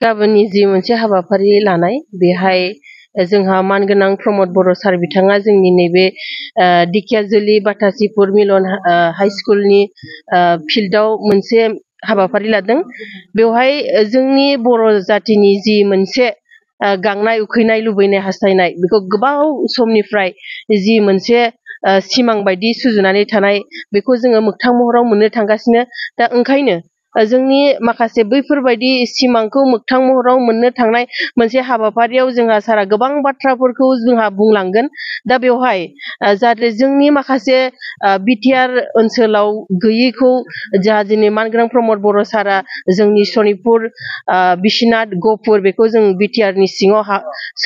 गाबोननि जि मोनसे हाबाफारि लानाय बेहाय जोंहा मानगोनां प्रमद बर' सार बिथाङा जोंनि नैबे दिखियाजुलि बाटासिपुर मिलन हाई स्कुलनि फिल्डआव मोनसे हाबाफारि लादों। बेवहाय जोंनि बर' जातिनि जि मोनसे गांनाय उखैनाय लुबैनाय हास्थायनाय बेखौ गोबाव समनिफ्राय जि मोनसे सिमां बायदि सुजुनानै थानाय बेखौ जोङो मोगथां महराव मोननो थांगासिनो। दा ओंखायनो जोंनि माखासे बैफोरबायदि सिमांखौ मोगथां महराव मोननो थांनाय मोनसे हाबाफारियाव जोंहा सारा गोबां बाथ्राफोरखौ जोंहा बुंलांगोन। दा बेवहाय जाहाथे जोंनि माखासे बिटिआर ओनसोलाव गैयैखौ जा दिनै मानगोनां प्रमद बर' सारा जोंनि सनितपुर बिश्वनाथ गहपुर बेखौ जों बिटिआरनि सिङाव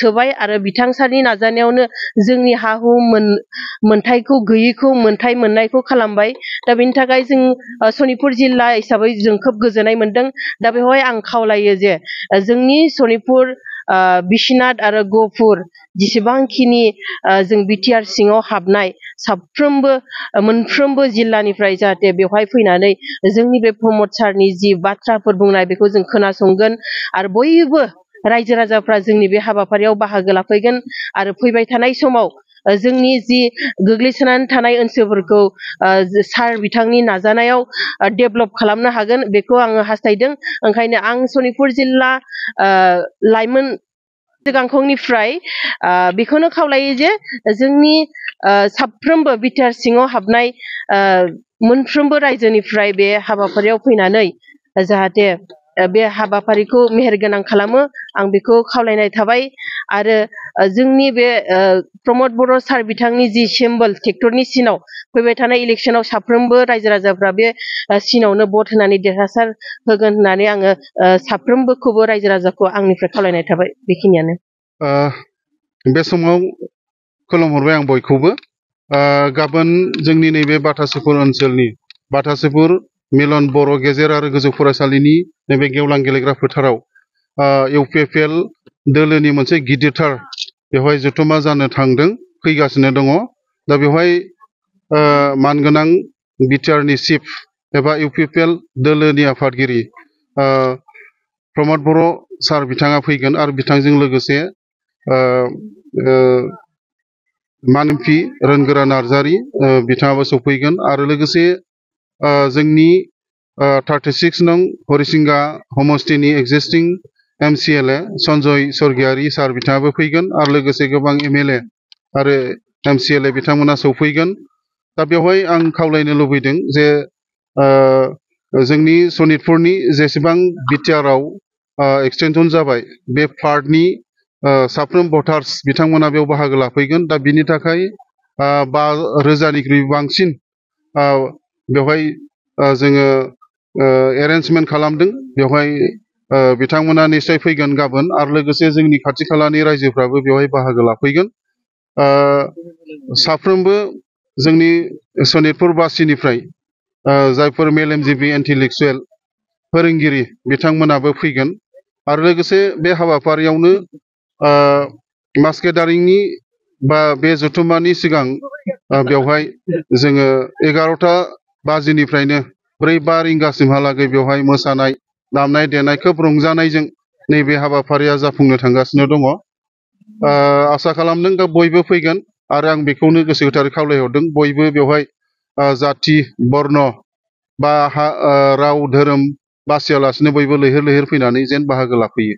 सोबाय आरो बिथां सारनि नाजानायावनो जोंनि हा हु मोनथायखौ गैयैखौ मोनथाय मोननायखौ खालामबाय। दा बेनि थाखाय जों सनितपुर जिल्ला हिसाबै जों खोब गोजोननाय मोनदों। दा बेवहाय आं खावलायो जे जोंनि सनितपुर बिश्वनाथ आरो गहपुर जेसेबांखिनि जों बिटिआर सिङाव हाबनाय साफ्रोमबो मोनफ्रोमबो जिल्लानिफ्राय जाहाथे बेवहाय फैनानै जोंनि बे प्रमद सारनि जि बाथ्राफोर बुंनाय बेखौ जों खोनासंगोन आरो बयबो रायजो राजाफ्रा जोंनि बे हाबाफारियाव बाहागो लाफैगोन आरो फैबाय थानाय समाव जोंनि जि गोग्लैसोनानै थानाय ओनसोलफोरखौ सार बिथांनि नाजानायाव डेभेलप खालामनो हागोन बेखौ आङो हास्थायदों। ओंखायनो आं सनितपुर जिल्ला लाइमोन गांखंनिफ्राय बेखौनो खावलायो जे जोंनि साफ्रोमबो बिटिआर सिङाव हाबनाय मोनफ्रोमबो रायजोनिफ्राय बे हाबाफारियाव फैनानै जाहाथे बे हाबाफारिखौ मेहेरगोनां खालामो आं बेखौ खावलायनाय थाबाय। आरो जोंनि बे प्रमद बर' सार बिथांनि जि सिम्बल ट्रेक्टरनि सिनाव फैबाय थानाय इलेक्सनाव साफ्रोमबो रायजो राजाफ्रा बे सिनावनो भट होनानै देरहासार होगोन होननानै आङो साफ्रोमबोखौबो रायजो राजाखौ आंनिफ्राय खावलायनाय थाबाय। बेखिनियानो बे समाव खुलुमहरबाय आं बयखौबो। गाबोन जोंनि नैबे बाटासिपुर ओनसोलनि बाटासिपुर मिलन बर' गेजेर आरो गोजौ फरायसालिनि नैबे गेवलां गेलेग्रा फोथाराव इउपिपिएल दोलोनि मोनसे गिदिरथार बेवहाय जथुमा जानो थांदों फैगासिनो दङ। दा बेवहाय मानगोनां बिटिआरनि चिफ एबा इउपिपिएल दोलोनि आफादगिरि प्रमद बर' सार बिथाङा फैगोन आरो बिथांजों लोगोसे मानपि रोनगोरा नार्जारि बिथाङाबो सफैगोन आरो लोगोसे जोंनि 36 नं हरिसिंगा समस्तिनि एक्जिस्टिं MCLA सन्जय सरगियारि सार बिथाङाबो फैगोन आरो लोगोसे गोबां MLA आरो MCLA बिथांमोना सफैगोन। दा बेवहाय आं खावलायनो लुबैदों जे जोंनि सनितपुरनि जेसेबां बिटिआरआव एक्सटेनसन जाबाय बे पार्टनि साफ्रोम भटार्स बिथांमोना बेयाव बाहागो लाफैगोन। दा बिनि थाखाय 5,000निख्रुइ बांसिन बेवहाय जोङो एरेन्जमेन्ट खालामदों। बेवहाय बिथांमोना निश्चय फैगोन गाबोन आरो लोगोसे जोंनि खाथि खालानि रायजोफ्राबो बेवहाय बाहागो लाफैगोन। साफ्रोमबो जोंनि सनितपुरबासिनिफ्राय जायफोर मेलेमजिबि इन्टेलेक्सुयेल फोरोंगिरि बिथांमोनाबो फैगोन आरो लोगोसे बे हाबाफारियावनो मास गेदारिंनि बा बे जथुम्मानि सिगां बेवहाय जोङो 11टा बाजिनिफ्रायनो 4-5 रिंगासिमहालागै बेवहाय मोसानाय दामनाय देनाय खोब रंजानायजों नैबे हाबाफारिया जाफुंनो थांगासिनो दङ। आसा खालामदों दा बयबो फैगोन आरो आं बेखौनो गोसो गोथारै खावलायहरदों बयबो बेवहाय जाथि बर्न बा राव धोरोम बासियालासिनो बयबो लैहोर लैहोर फैनानै जेन बाहागो लाफैयो।